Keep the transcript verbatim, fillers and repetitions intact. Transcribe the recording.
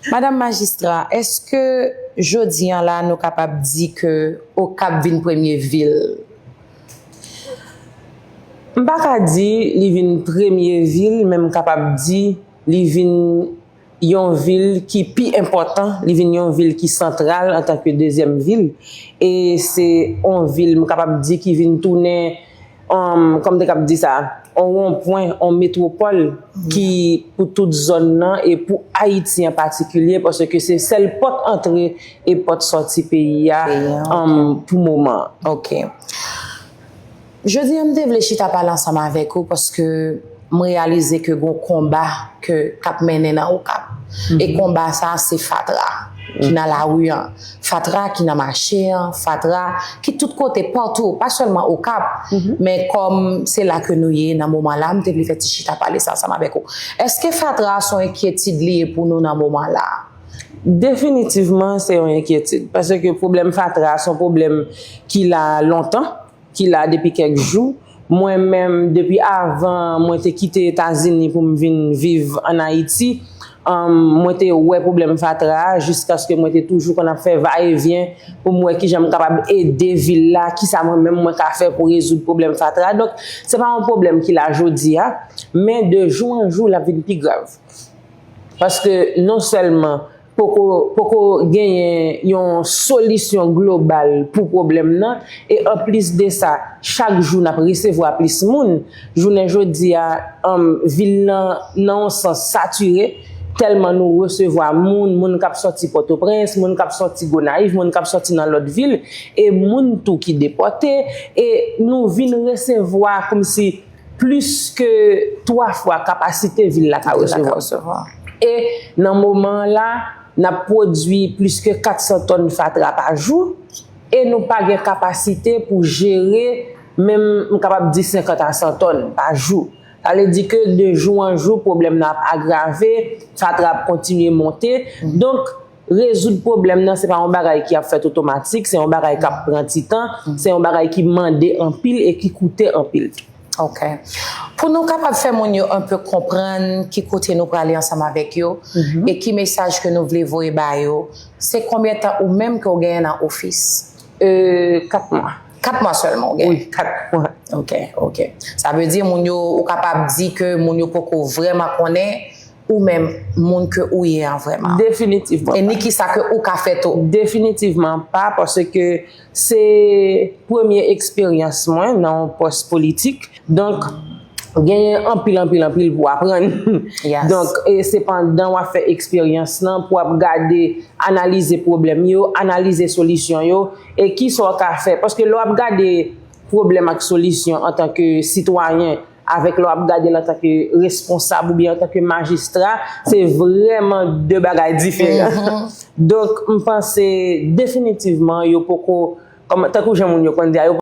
Madanm majistra, èske jodi an la nou kapab di ke Okap vin premye vil? M pa ka di li vin premye vil, men m kapab di li vin yon vil ki pi enpòtan, li vin yon vil ki santral antanke dezyèm vil. E se yon vil, m kapab di, ki vin tounen, um, kòm te kab di sa, yon wonpwen, yon metwopòl ki pou tout zòn nan e pou Ayiti an patikilye, paske se sèl pòt antre e pòt sòti peyi a, um, pou moman an. Ok. Jodi a, m te vle chita pale ansanm avèk ou paske m reyalize ke gon konba ke k ap mennen nan Okap. E konba sa, se fatra ki nan lari an, fatra ki nan mache an, fatra ki tout kote, patou, pa sèlman Okap, men kòm se la ke nou ye nan moman la, m te vle fè ti chita pale sa ansanm avèk ou. Èske fatra a se yon enkyetid li ye pou nou nan moman la? Definitivman, se yon enkyetid. Paske pwoblèm fatra a se yon pwoblèm ki la lontan, ki la depi kèk jou. Mwen menm, depi avan mwen te kite Etazini pou m vin viv ann Ayiti, um, mwen te wè pwoblèm fatra a, jiskaske mwen te toujou konn ap fè vayevyen pou m wè kijan m kapab ede vil la, kisa mwen menm mwen ka fè pou rezoud pwoblèm fatra a. Donk, se pa yon pwoblèm ki la jodi a, men de jou an jou, l ap vin pi grav. Paske non sèlman poko, poko genyen yon solisyon global pou pwoblèm nan, e anplis de sa, chak jou n ap resevwa plis moun. Jounen jodi a, um, vil nan, nan yon sans, satire, tèlman nou resevwa moun, moun k ap sòti Pòtoprens, moun k ap sòti Gonayiv, moun k ap sòti nan lòt vil, e moun tou ki depòte, e nou vin resevwa kòmsi plis ke twa fwa kapasite vil la ka resevwa. E nan moman an la, n ap pwodui plis ke kat san tòn fatra pa jou, e nou pa gen kapasite pou jere menm, m kapab di, senkant a san tòn pa jou. Sa vle di ke de jou an jou, pwoblèm nan ap agrave, fatra ap kontinye monte. Donk, rezoud pwoblèm nan, se pa yon bagay ki ap fèt otomatik, se yon bagay k ap pran ti tan, se yon bagay ki mande anpil e ki koute anpil. Ok. Pou nou kapab fè moun yo enpe konprann ki kote nou prale ansanm avèk yo, e ki mesaj ke nou vle voye ba yo, se konbyen tan ou menm ke w genyen nan ofis? Euh, kat mwa. Kat mwa sèlman w genyen? Wi, kat mwa. Ok, ok. Sa vle di moun yo, ou kapab di ke moun yo poko vrèman konnen ou menm moun ke ou ye an vrèman. Definitivman. E ni kisa ke ou ka fè tou. Definitivman pa, paske se premye eksperyans mwen nan yon pòs politik. Donk, genyen anpil, anpil, anpil pou aprann. Donk, e se pandan w ap fè eksperyans lan, pou w ap gade, analize pwoblèm yo, analize solisyon yo, e kisa w ka fè. Paske lè w ap gade pwoblèm ak solisyon antanke sitwayen, avèk lè w ap gade l antanke responsab oubyen antanke majistra, se vrèman de bagay diferan. Donk, m panse definitivman yo poko, kòm, tankou jan moun yo konn di a, yo